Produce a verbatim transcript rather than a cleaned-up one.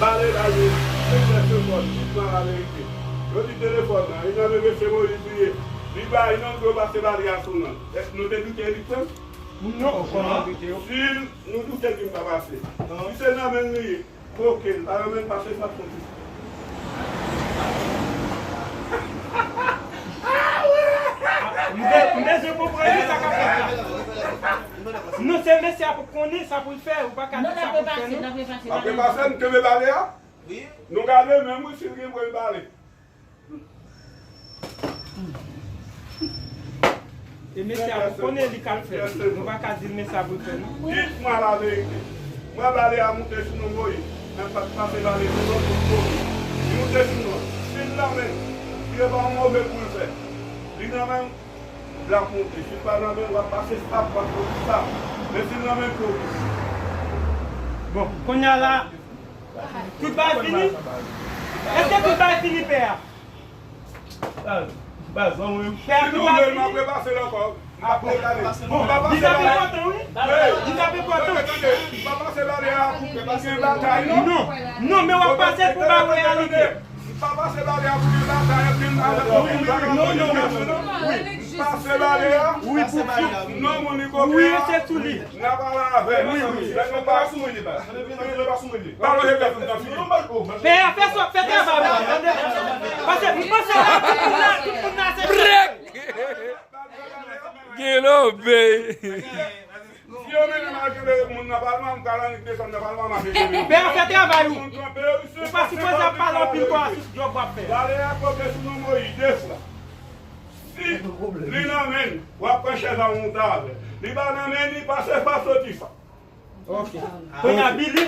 Bale la ye, se chèche kòd, di m a la verite. Yo di telefòn nan, e nan men mesye Moyiz li ye. Li bay non pou yo pase bale a sou non l. Èske nou te doute li pran? Non, kòman doute yo? Si nou doute li pa pase. Si se nan men l li ye, koke l, pa nan men l pase sa soti. M be-, m bezwen konprann sa k ap fèt la. Non, se mesye a pou konnen sa pou l fè, ou pa ka di sa pou l fè, non. Apre pase, n kenbe bale a. Nou gade menm wi si l gen pou l bale. E mesye a pou konnen li k ap fè. Nou pa ka di l mesye a pou l fè, non. Dites-moi la vérité. Mwen bale a moute sou non Moyiz. Men pa t pase bale sou non tout kote. Li moute sou non. Si l nan men, li e pa yon move kou l fè. Li nan men, l ap moute. Si l pa nan men, w ap pase sap, w ap soti sap. Men si l nan men tou. Bon, kounye a la, tout bagay fini? Èske tout bagay fini, pè a? Baz, baz, ban mwen. Pè a, tout bagay fini? Si nou vle, m ap repase l ankò. M ap repase l. Bon, li t ap enpòtan, wi. Li t ap enpòtan. Tande, tande. M pa pase bale a pou gen batay, non. Non, non, men w ap pase l pou bay reyalite. M pa pase bale a pou gen batay, gen avèk okenn bagay. Non, non, non, non. Wi. Pase bale a. Wi, pou fi. Non, moun li koke a. Wi, se sou li. N a pale avè l. Wi, wi. Lè nou pa sou mwen li pa. Lè nou pa sou mwen li. Pa manje kafou nan figi. Pè a, fè sa, fè travay ou, tande? Paske m panse la, tout moun la, tout moun la se Brek! Gen lobey. Si yo mennen m al kenbe moun nan palman, m ka annik desann nan palman, m ap kenbe. Pè a, fè travay ou. Ou pa sipoze ap pale anpil kwa sou djòb w ap fè. Bale a koke sou non Moyiz de fwa. Si li nan men l, w ap pran chèz a w monte avè l. Li pa nan men li, pase pa soti sa. Ok. Kounye a, Billy.